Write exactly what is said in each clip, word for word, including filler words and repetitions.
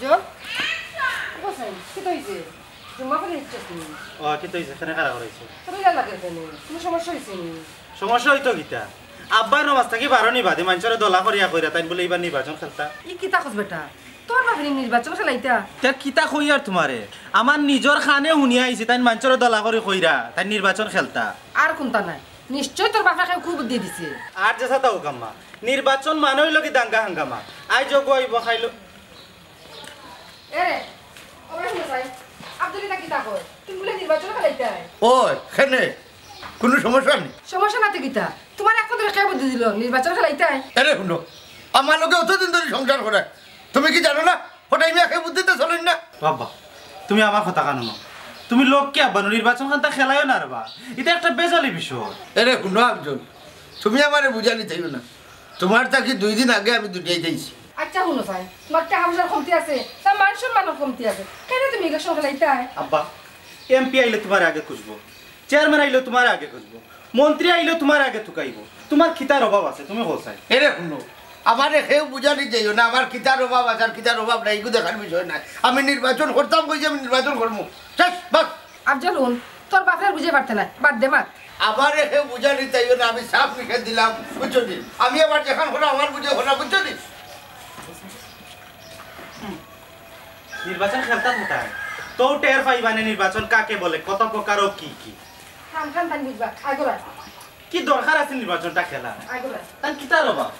জল? ও সাইন, কিতা অইছে? জুম্মা পড়ি আইছস নি? ও, কিতা অইছে? কেনে খাড়া করাইছো? তোর ইলা লাগে কেনে? কুনু সমস্যা অইছে নি? সমস্যা অইতো কিতা? আব্বায় নমাজ থাকি বারনি বাদে মানষরে দলা করিয়া কইরা তাইন বুলে ইবার নির্বাচন খেলতা। ই কিতা কস বেটা? তোর বাপে নি নির্বাচন খেলাইতা? তে কিতা কইয়ার তুমারে? আমার নিজর কানে হুনিয়া আইছি, তাইন মানষরে দলা করি কইরা তাইন নির্বাচন খেলতা। আর কুনতা নায়? নিশ্চয় তোর বাপে কেউ কুবুদ্ধি দিছে। আর যেছা তা অউক আম্মা, নির্বাচন মানে অইলো গি দাঙ্গা হাঙ্গামা। আইজ অগু আইবো, কাইল এরে, ওরে হুনো চাই, আব্দুল ইতা কিতা কয়? তুমি বুলে নির্বাচন খেলাইতায়? ওই, কেনে? কুনু সমস্যা নি? সমস্যা না তে কিতা? তুমারে একমাত্র কে বুদ্ধি দিলো নির্বাচন খেলাইতায়? এরে হুনো, আমার লগে অতদিন ধরি সংসার করায়, তুমি কিতা জানো না? কটাই মিয়া কেউ বুদ্ধিতে চলইন না। ও আব্বা, তুমি আমার কথা কানো না। তুমি লোক কি আব্বা, নির্বাচন খানতা খেলাইও না রে বা। ইটা একটা বেজালি বিষয়। এরে হুনো আফজল, তুমি আমারে বুঝানি চাইও না। তুমার থাকি দুই দিন আগে আমি দুনিয়াত আইছি। আচ্ছা হুনো চাই, তুমার টেকা পয়সার কমতি আছে, না মান সম্মানর কমতি আছে, কেনে তুমি ইলেকশন খেলাইতায়? আব্বা, এমপি আইলে তুমারে আগে খুঁজবো, চেয়ারম্যান আইলে তুমারে আগে খুঁজবো, মন্ত্রী আইলে তুমারে আগে তুকাইবো। তুমার কিতার অভাব আছে, তুমি কও চাই। এরে হুনো, আমারে কেউ বুঝানি যাইও না, আমার কিতার অভাব আছে আর কিতার অভাব নাই, ইগু দেখার বিষয় নায়। আমি নির্বাচন করতাম কইছি, আমি নির্বাচন করমু। শেষ, বাস। আফজল হুন, তোর বাপরে বুঝাই পারতে নায়, বাদ দে মাত। আমারে কেউ বুঝানি চাইও না, আমি সাফ নিষেধ দিলাম, বুঝছো নি? আমি আবার যেখান করা আমার বুঝে করা, বুঝছো নি? নির্বাচন খেলতা কোথায়? তো টের পাইবানে নির্বাচন কাকে বলে, কত প্রকার ও কি কি। খান খান তান বুঝবা, আয় গোরা। কি দরকার আছে নির্বাচনটা খেলা? আয় গোরা। তার কিতার অভাব?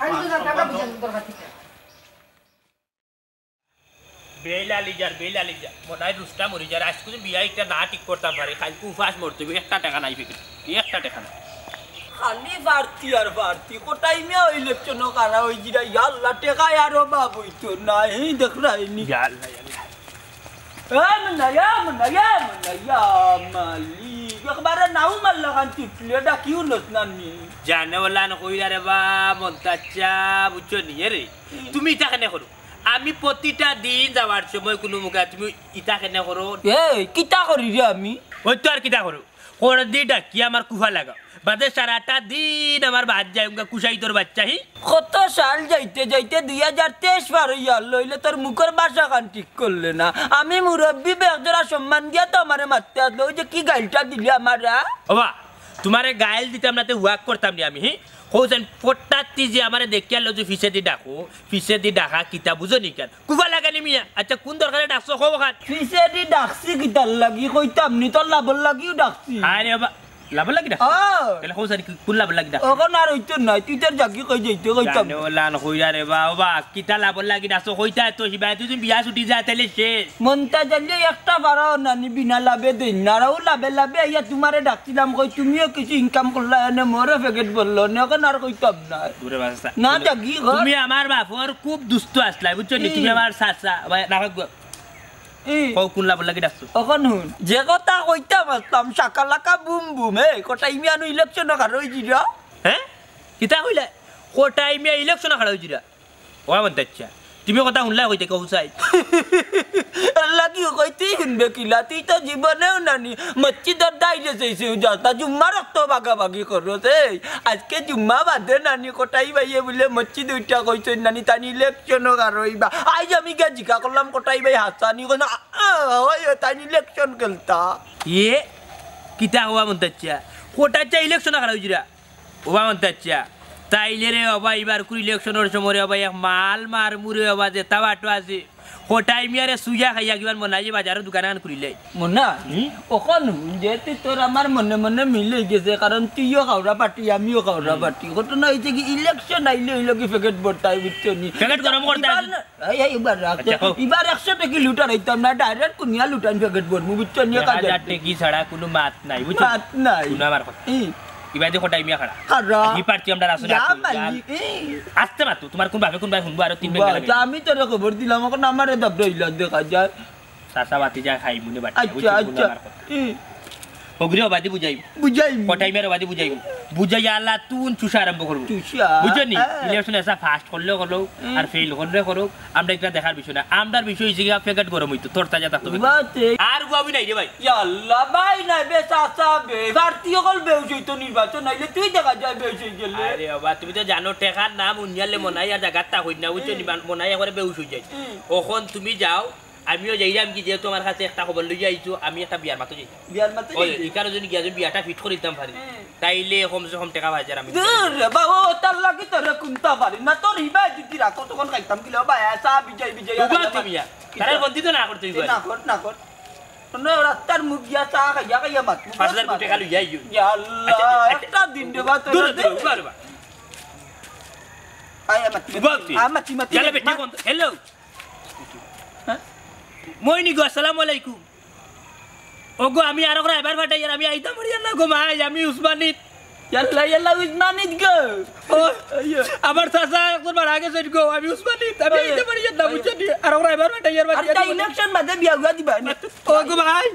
আমি তো জানতাম না বুঝানোর দরকার কিতা। বেইল আলি যার, বেইল আলি যার। মনে হয় রুস্টা মরি যার। আজ কুদিন বিয়া একটা না ঠিক করতাম পারি, কাইলকু উপাস মরতে অইবো, একটা টেকা নাই পকেটো, একটা টেকা নাই। খালি প্রার্থী আর প্রার্থী, কটাই মিয়া ইলেকশনও খাড়া অইযিরা, ইয়া আল্লাহ, টেকায় আর অভাব অইতো না, এই দেখরায়নি। ইয়া আল্লাহ, ইয়া আল্লাহ। এ মুন্না, ইয়া মুন্না, ইয়া মুন্না, ইয়া মালিক, একবারে নাও মারলা খান চুটলে, ডাকিও নস নানি। জানে ওলা না কইরা রে বা, মন্তাচ্চা, বুঝছো নি, এ রে? তুমি ইতা কেনে করো? আমি প্রতিটা দিন যাওয়ার সময় কুনু মুখে তুমি ইতা কেনে করো? এ, কিতা করি রে আমি? ওই তো আর কিতা করো? করদি ডাকি আমার কুফা লাগা। বাদে সারাটা দিন আমার বাদ যায়, উনকা কুশাইতর বাচ্চা হি। কত সাল যাইতে যাইতে দুই হাজার তেইশ পার অইয়া লইলে তোর মুখর ভাষা খান ঠিক করলে না। আমি মুরব্বি বেগজরা সম্মান দিয়া তো আমারে মারতে আসলো, ওই যে কি গাইলটা দিলে আমারা। ওবা, তুমারে গাইল দিতাম না তে হুয়াক করতাম নি আমি, হি? কও যেন ফট্টাত্তি যে আমারে দেখিয়া লও যে ফিছেদি ডাকো, ফিছেদি ডাকা কিতা বুঝো নি কেন? কুফা লাগে নি মিয়া? আচ্ছা, কুন দরকারে ডাকছো কও খান? ফিছেদি ডাকছি কিতার লাগি কইতাম নি, তোর লাভর লাগিউ ডাকছি। আরে বাবা, লাভর লাগি ডাকছো? ও। তাইলে কও জানি কি, কুন লাভর লাগি ডাকছো? অখন আর অইতো নায়, তুই তোর জাগি কই যাইতে কইতাম। জানে ওলা না কইরা রে বাবা, কিতা লাভর লাগি ডাকছো? কইতা তো হিবায় যদি বিয়া ছুটি যায় তাইলে শেষ। মন্তাজ আলী একটা বাড়াও নানি বিনা লাভে দেইন না, আর ও লাভে লাভে আইয়া তুমারে ডাকছিলাম, কই তুমিও কিছু ইনকাম করলা, এনে মোরও পকেট ভরলো, নে অখন আর কইতাম না। দূরে বাসা। না জাগি ঘর। তুমি আমার বাপর খুব দুস্ত আছলায়, বুঝছো নি? ই। তুমি আমার চাচা, ভাই, রাখো গো। ই। কও, কুন লাভর লাগি ডাকছো? অখন হুন, যে কথা কইতাম আছলাম, শাকালাকা বুম বুম, এ, কটাই মিয়া নু ইলেকশনও খাড়া অইযিরা। হে? কিতা কইলা? কটাই মিয়া ইলেকশনও খাড়া অইযিরা? ও আমার দাচ্চা, তুমি কথা হুনলা কইতে কও চাই। এর লাগিও কই, তুই হুনবে কিলা? তুই তো জীবনেও নানি মসজিদর দাইরে যাইছে, যাতা জুম্মার অক্ত বাগাবাগি করস। এই, আজকে জুম্মা বাদে নানি কটাই ভাইয়ে বুলে মসজিদ উঠা কইছইন নানি, তানি ইলেকশনও খাড়া অইবা। আইজ আমি গিয়া জিকা করলাম কটাই ভাই হাছানি, কইন, আ, আ, ওই, ওই, তানি ইলেকশন খেলতা। ইয়ে, কিতা কওয়া মন্তাচ্চা? কটাচ্চা ইলেকশনও খাড়া অইযিরা? ওবা মন্তাচ্চা, তাইলে রে ওবা, ইবার কু ইলেকশনর সময় রে ওবা, এক মাল মারমু রে ওবা, যেতা বাটো আছে। কটাই মিয়ারে সুইয়া খাইয়া কিবার মনাই যে বাজারো দোকান আন খুলিলাই। মনা, হুম? অখন হুন, যেহেতু তোর আমার মনে মনে মিল অইগেছে, কারণ তুইও খাওরা পার্টি, আমিও খাওরা হুম। পার্টি। ঘটনা অইছে কি, ইলেকশন আইলে অইলো কি পকেট ভরতায়, বুঝছো নি? পকেট গরম করতায়। ইবার না, এই, এই, ইবার রাখ। আচ্ছা, কও। ইবার একশো টেকি লুটার অইতাম না, direct কুনিয়া লুটাইন পকেট ভরমু, বুঝছো নি? এক হাজার টেকি ছাড়া কুনু মাত নাই, বুঝছো? মাত নাই। হুনো আমার কথা। ই। ইবাদি কটাই মিয়া খাড়া। খাড়া। ই পার্টি আমরা রাসুল ইয়া আতুল, মালিক, জান। ই। আস্তে মাতো, তুমার কুন বাপে কুন ভাই হুনবো আরো তিন বেঙ্গা বাবা, লাগাই। তা আমি তোরে খবর দিলাম, অখন আমারে দাবড়াইলা দেখা যায়। চাচা বাতি যায় খাই মুনে বাটি, আচ্ছা, বুঝছো? হুনো আচ্ছা। আমার কথা। ই। হগুরে ওবাদি বুঝাইমু। বুঝাইমু। কটাই মিয়ারে ওবাদি বুঝাইমু। বুঝাইয়া আল্লাহ তুন চুষা আরম্ভ করবো। চুষা? বুঝছো নি? হ্যাঁ। ইলেকশন এসা ফাস্ট করলে করো, হুম। আর ফেল করলে করো, আমরা একটা দেখার বিষয় না। আমরার বিষয় হইছে গিয়া প্যাকেট গরম হইতো, তোর তাজা থাকতো। বাতে। আর গো আমি নাই রে ভাই। ইয়া আল্লাহ, ভাই নাই, বেশ আশা বে। প্রার্থী অকল বেউস হইতো নির্বাচন আইলে, তুই দেখা যায় বেউস হই গেলে। আরে বাবা, তুমি তো জানো, টেকার নাম উনিয়ালে মনাই আর জাগাত তা হই না, বুঝছো নি? হুম। মনাই একবারে বেউস হই যায়। হুম। অখন তুমি যাও, আমিও যাইরাম কি, যেহেতু আমার কাছে একটা খবর লইয়া আইছো, আমি একটা বিয়ার মাতো যাই। বিয়ার মাতো ওই, যাই? ইকানো যদি গিয়া যদি বিয়াটা ফিট করে দিতাম পারি, হ্যাঁ। তাইলে কমসে কম টেকা পাই যার আমি। দূর রে বা, ও তার লাগি তোরে কুনতা পারি না, তোর ইবা যদি রাখো তখন খাইতাম কিলা, ও ভাই, চা বিজয় বিজয়। উবা তুমি ইয়া। তারা বন্দি তো না করতে হইবে। না কর, না কর। তোমরা রাস্তার মুখ দিয়া চা খাইয়া খাইয়া মাত। পাঁচ হাজার কোটি খালি যাই। ইয়া আল্লাহ, আচ্ছা, আচ্ছা। একটা দিন রে বা, তোরা দূর, দূর, দে। উবা, উবা। আয়, মাতি, উবা মাতি। তুই। আ, মাতি, মাতি। ইয়ালা বেটি কোন? হ্যালো। হ্যাঁ? মইনি গো, আসসালামু আলাইকুম। ও গো, আমি আরক রাইবার ফাটাইয়ার, আমি আইতাম পারিয়ার না গো মাই, আমি উসমানিত। ইয়াল্লা, ইয়াল্লা, উসমানিত গো। ও, আইয়ো। আমার চাচা একজন মারা গেছে গো, আমি উসমানিত, আমি আইয়ো। আইতাম পারিয়ার না, আইয়ো। বুঝছো নি? আরক রাইবার ফাটাইয়ার, আর বাড়ি তা আইতাম পারিয়ার। ইলেকশন বাদে বিয়া উয়া দিবা নে। ও গো মাই।